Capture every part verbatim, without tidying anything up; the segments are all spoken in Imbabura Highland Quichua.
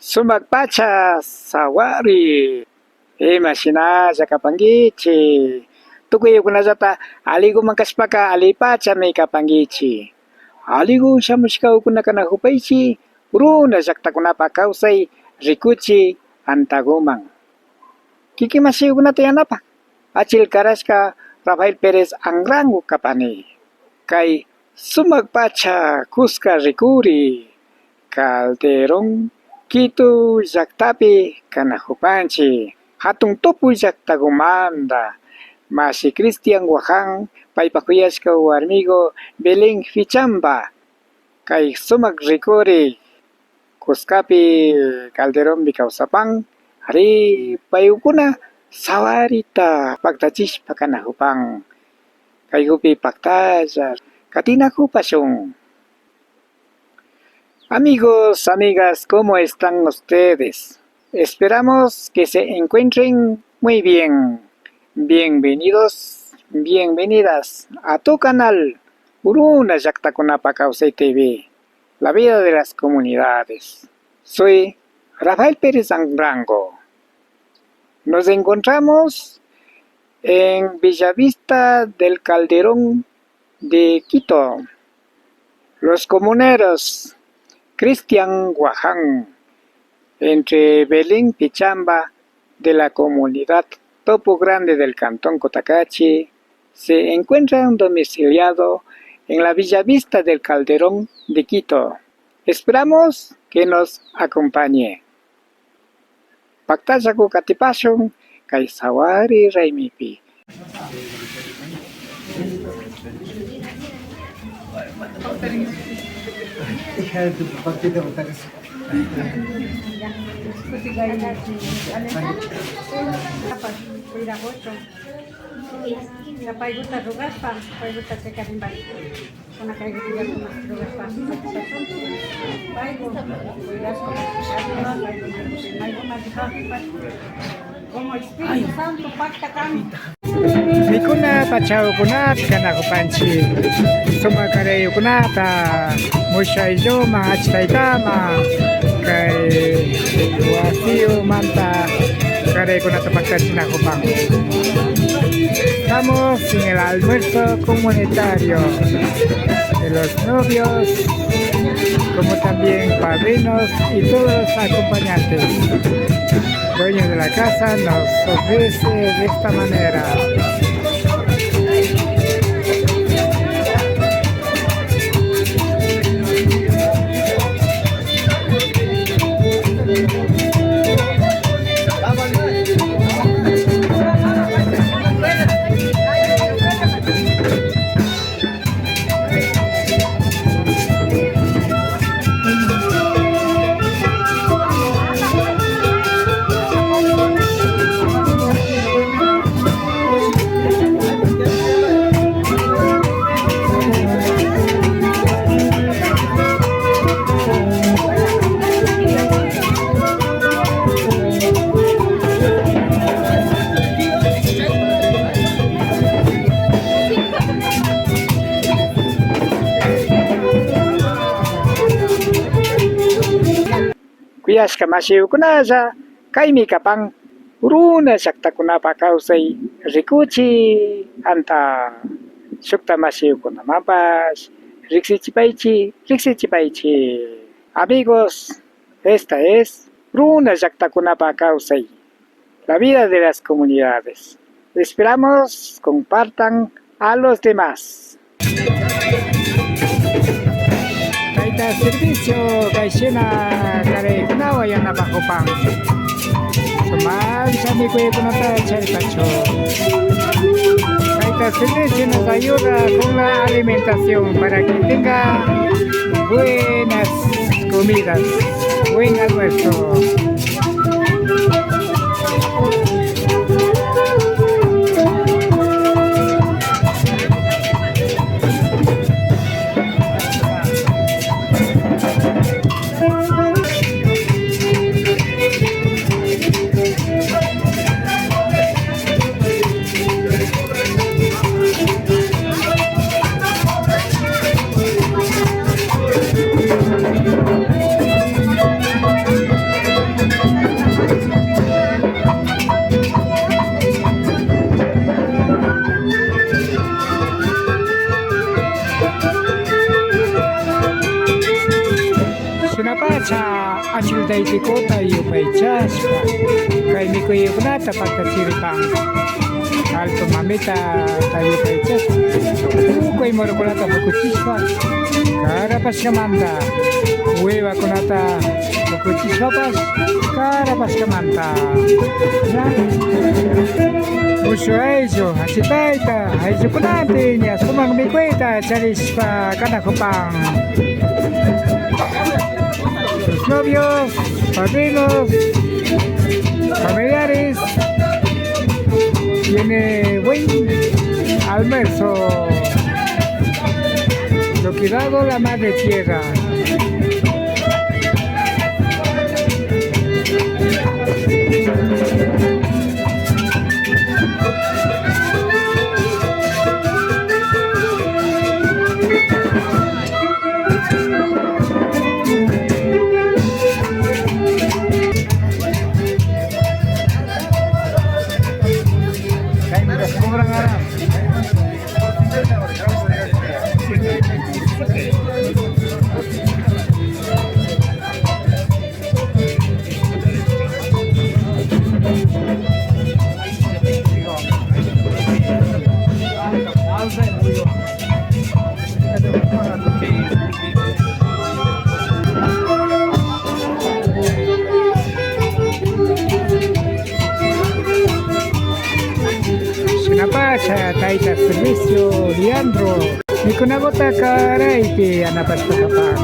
Sumak pacha sawari. Ima shinalla kapankichik. Tukuykunallata alliguman kashpaka allipachami kapankichik. Alligu shamushkakuna kanakupaychik runa llaktakunapa kawsay rikuchik antaguman. Kikin mashikukunata yanapak. Achil karashka Rafael Pérez Anrango kapani. Kay sumak pacha kuska rikuri Calderón Quito llaktapi kanakupanchik. Hatun tupuy llaktagumanta mashi Cristian Guaján, paypak kuyashka warmigu Belén Pichamba. Kay sumak rikuri kuskapi Calderonpi kawsapan, ari, paykuna sawarita paktachishpa kanakupan. Kaykupi paktalla katinakupashun. Amigos, amigas, ¿cómo están ustedes? Esperamos que se encuentren muy bien. Bienvenidos, bienvenidas a tu canal Runa Llaktakunapa Kawsay T V, la vida de las comunidades. Soy Rafael Pérez Anrango. Nos encontramos en Villavista del Calderón de Quito. Los comuneros Cristian Guaján, entre Belén Pichamba, de la comunidad Topo Grande del cantón Cotacachi, se encuentran domiciliado en la Villa Vista del Calderón de Quito. Esperamos que nos acompañe. Paktallaku katipashun kay sawari raymipi. Paykuta rogashpa, paykuta chayka rimba. Kuna kaypi tiyakunapi rogashpa, payku cuidashpa, payku maykuna dejashpa, como Espíritu Santo pakta kan. Mikuna pachakunapi kanakupanchik, sumak karayukunata, musha aylluman, achka taytaman, kay wasiyumanta karaykunata paktachinakupan. Estamos en el almuerzo comunitario de los novios, como también padrinos y todos los acompañantes. Dueño de la casa nos ofrece de esta manera. Kuyashka mashiyukunalla, kaymi kapan runa llaktakunapa kawsay rikuchik anta. Shukta mashiyukunamanpash riksichipaychik, riksichipaychik. Amigos, esta es Runa Llaktakunapa Kawsay, la vida de las comunidades. Esperamos compartan a los demás. Tayta servicio kayshina karaykunawan yanapakupan. Sumak mikuykunata charipachun. Tayta servicio nos ayuda con la alimentación para que tenga buenas comidas, buen almuerzo. Achil taytikuta yupaychashpa, kay mikuykunata paktachiripan. Alto mamitata yupaychashpa, tukuy murukunata pukuchishpa, karapashkamanta, wiwakunata pukuchishpapash, karapashkamanta. Mushuk ayllu, achil tayta, ayllukunapi ña sumak mikuyta charishpa kanakupan. Los novios, padrinos, familiares, tiene buen almuerzo. Lo que dado la madre tierra. Shinapacha tayta servicio Leandro, mikunakuta karaypi yanapashpa kapan.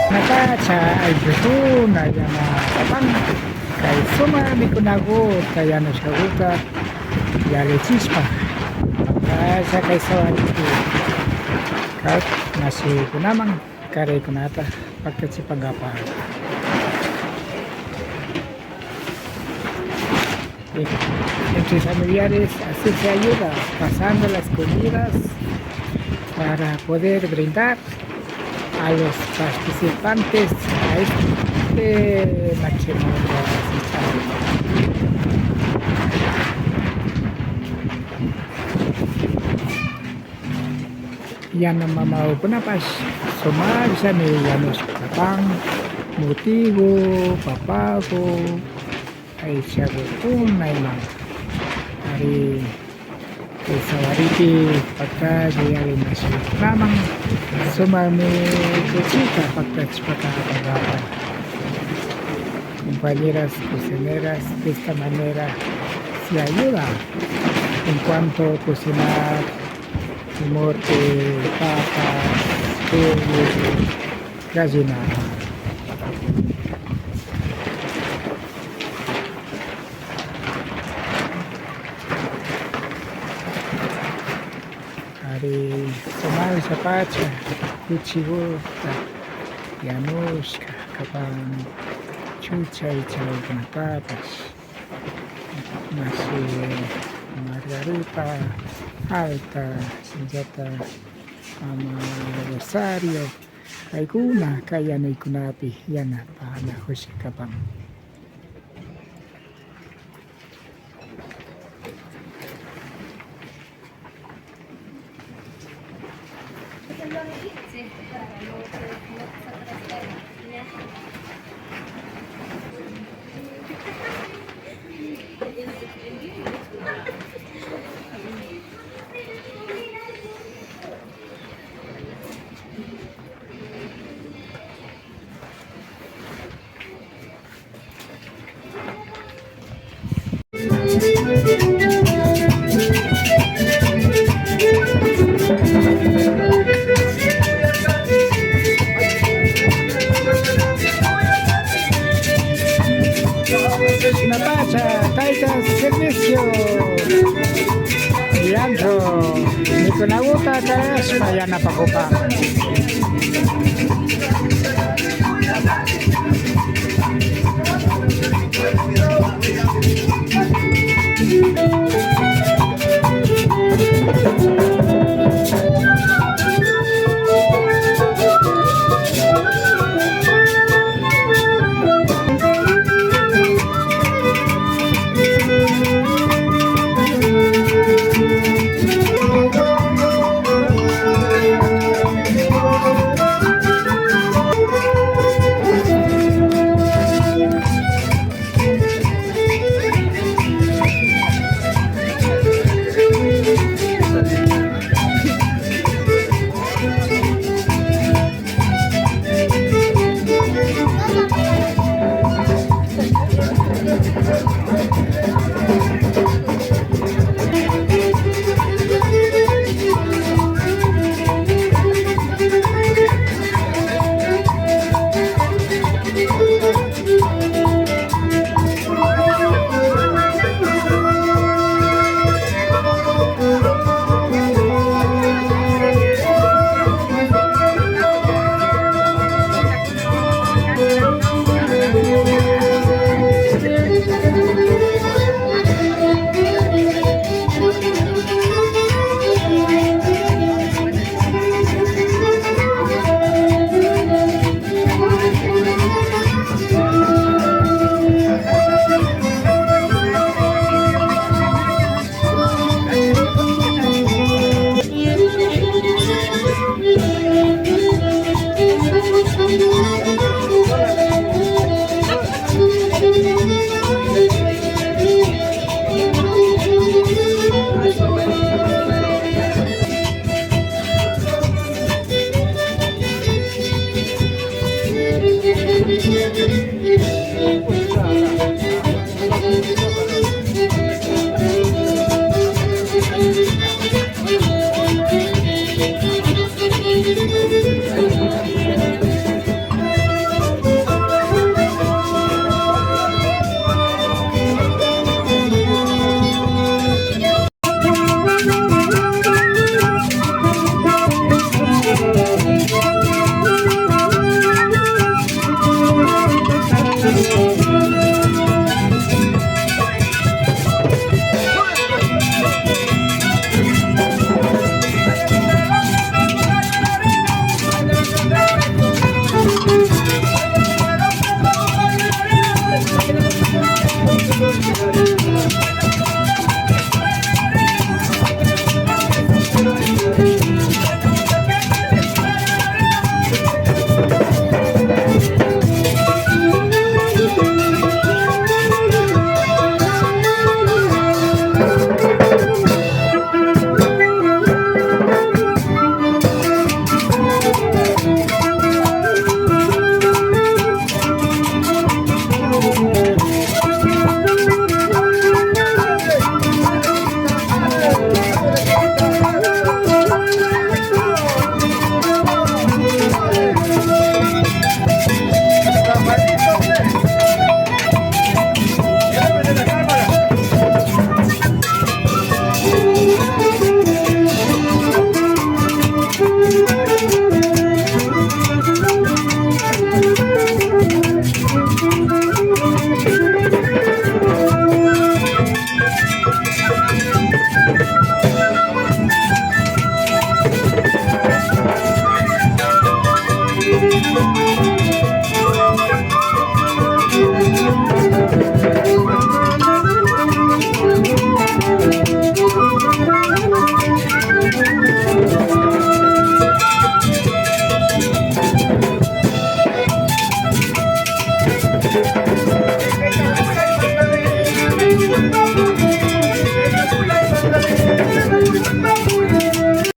Shinapacha ayllukuna yanapapan kay sumak mikunakuta yanushkakuta yallichishpa, paktalla kay sawaripi kay mashikunaman karaykunata paktachipankapak. Entre familiares, así se ayuda, pasando las comidas para poder brindar a los participantes a este matrimonio. Yana mamakunapash sumakllami yanushpa kapan, mutiku, papaku, aychakukuna imanta. Ari, kay sawaripi paktalla yalli mashikunaman sumakmi kuchita paktachishpaka apankapa. Compañeras cocineras, de esta manera se ayuda en cuanto a cocinar, morte, papas, pollo, gallina. Ari, sumakllapacha kuchikuta yanushka kapan, chucha aychakunatapash. Mashi Margarita Alta, shinallata mama Rosario, paykuna kay yanuykunapi yanapanakushka kapan. Shinapacha tayta servicio Leandro mikunakuta karashpa yanapakupan.